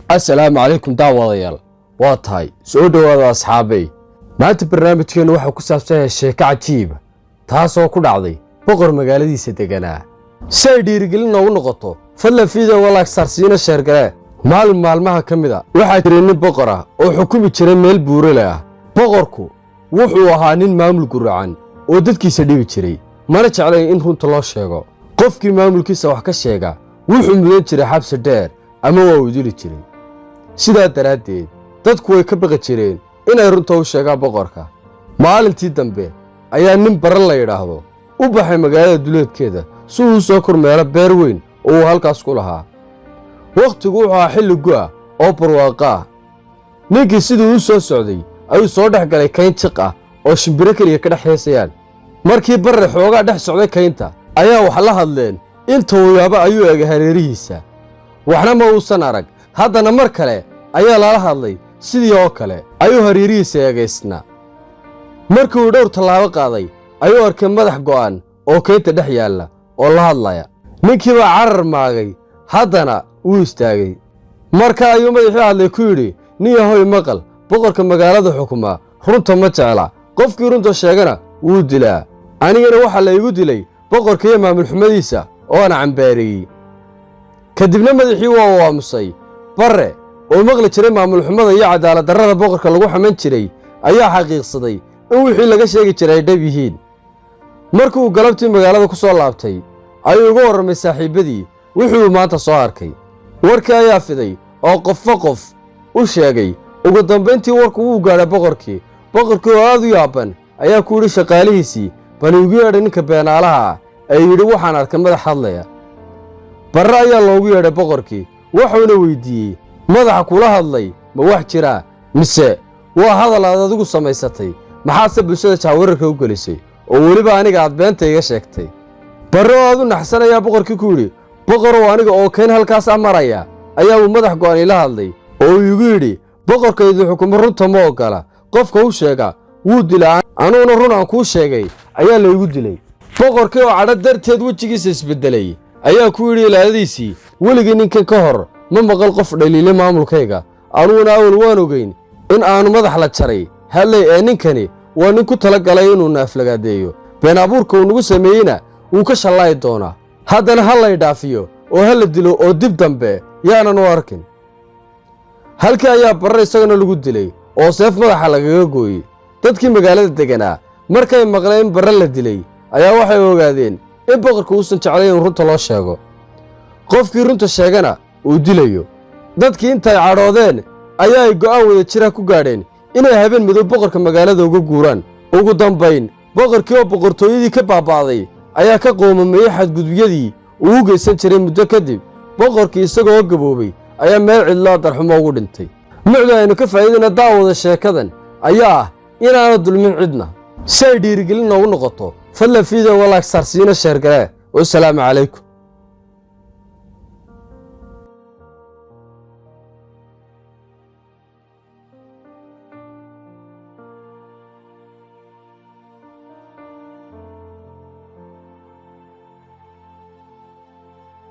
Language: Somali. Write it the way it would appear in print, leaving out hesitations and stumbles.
Assalaamu calaykum daawadayaal. Waa tahay, soo dhowaada asxaabay. Maanta barnaamijkeennu waxaa ku saabsan yahay sheeko cajiiba, taasoo ku dhacday boqor magaaladiisa deganaa. Si ay dhiirigelin noogu noqoto, fadlan videoga like saar, siina share garee. Maalin maalmaha ka mid a waxaa jiray nin boqor ah oo xukumi jiray meel buurale ah. Boqorku wuxuu ahaa nin maamul guracan oo dadkiisa dhibi jiray, mana jeclayn in runta loo sheego. Qofkii maamulkiisa wax ka sheega wuxuu mudan jiray xabsi dheer ama waa uu dili jiray. Sidaa daraaddeed dadku way ka baqi jireen inay runta u sheegaan boqorka. Maalintii dambe ayaa nin Baran la yidhaahdo u baxay magaalada duleedkeeda si uu u soo kormeero beer weyn oo uu halkaas ku lahaa. Wakhtigu wuxuu ahaa xilli gu'a oo barwaaqo ah. Ninkii siduu u soo socday ayuu soo dhex galay kayn jiq ah oo shimbiro keliya ka dhex heesayaan. Markii Barre xoogaa dhex socday kaynta ayaa wax la hadleen. Inta uu yaaba ayuu eegay hareerihiisa, waxna ma uusan arag. Haddana mar kale ayaa lala hadlay, sidii oo kale ayuu hareerihiisa eegaysnaa. Markii uu dhowr tallaabo qaaday ayuu arkay madax go'an oo kaynta dhex yaalla oo la hadlaya. Ninkii baa carar maagay, haddana wuu istaagay. Marka ayuu madaxii hadlay ku yidhi: "Nin yahoy, maqal, boqorka magaalada xukumaa runta ma jecla, qofkii runta sheegana wuu dilaa. Anigana waxaa la igu dilay boqorka iyo maamulxumadiisa oo aan cambaareeyey." Kadibna madaxii waa uu aamusay. Barre oo maqli jiray maamulxumada iyo cadaaladdarrada boqorka lagu xaman jiray ayaa xaqiiqsaday in wixii laga sheegi jiray ay dhab yihiin. Markii uu galabtii magaalada ku soo laabtay ayuu uga warramay saaxiibbadii wixii uu maanta soo arkay. Warkii ayaa fiday oo qofba qof u sheegay. Ugu dambayntii warku wuu gaadhay boqorkii. Boqorkii oo aad u yaaban ayaa ku yidhi shaqaalihiisii: "Bal iigu yeedhay ninka beenaalaha ah ee yidhi waxaan arkay madax hadlaya." Barre ayaa loogu yeedhay boqorkii, wuxuuna weydiiyey: "Madaxa kula hadlay ma wax jiraa mise waa hadal aad adigu samaysatay? Maxaase bulshada jahwararka u gelisay oo weliba aniga aad beenta iga sheegtay?" Barre oo aad u naxsan ayaa boqorkii ku yidhi: "Boqorow, aniga oo kayn halkaas ah maraya ayaa uu madax go'an ila hadlay oo uu igu yidhi: 'Boqorkaydu xukumo runta ma oggola, qofka u sheega wuu dilaa.' Anuuna run aan kuu sheegay ayaa laygu dilay." Boqorkii oo cadho darteed wejigiisa isbeddelay ayaa ku yidhi ilaaladiisii: "Weligii ninkan ka hor ma maqal qof dhaliilay maamulkayga. Anuguna awal waan ogeyn in aanu madax la jaray hadlay, ee ninkani waa nin ku tala galay inuu naaflagaadeeyo. Been abuurka uu nagu sameeyeyna wuu ka shallaayi doonaa. Haddana ha lay dhaafiyo oo ha la dilo oo dib dambe yaanan u arkin." Halkii ayaa Barre isagana lagu dilay oo seef madaxa lagaga gooyey. Dadkii magaalada deganaa markay maqleen in Barre la dilay ayaa waxay ogaadeen in boqorka uusan jeclayn in runta loo sheego, qofkii runta sheegana uu dilayo. Dadkii intay cadhoodeen ayaa ay go'aan wada jira ku gaadheen inay habeen madow boqorka magaalada uga guuraan. Ugu dambayn boqorkii oo boqortooyadii ka baaba'day ayaa ka qoomameeyey xadgudubyadii uu u geysan jiray. Muddo kadib boqorkii isagoo gaboobay ayaa meel cidlaa darxumo ugu dhintay. Mucda aynu ka faa'iidayna, daawada, sheekadan ayaa ah inaanu dulmin cidna. Si ay dhiirigelin noogu noqoto, fadlan videoga like saar, siina share garee. Wasalaamu calaykum.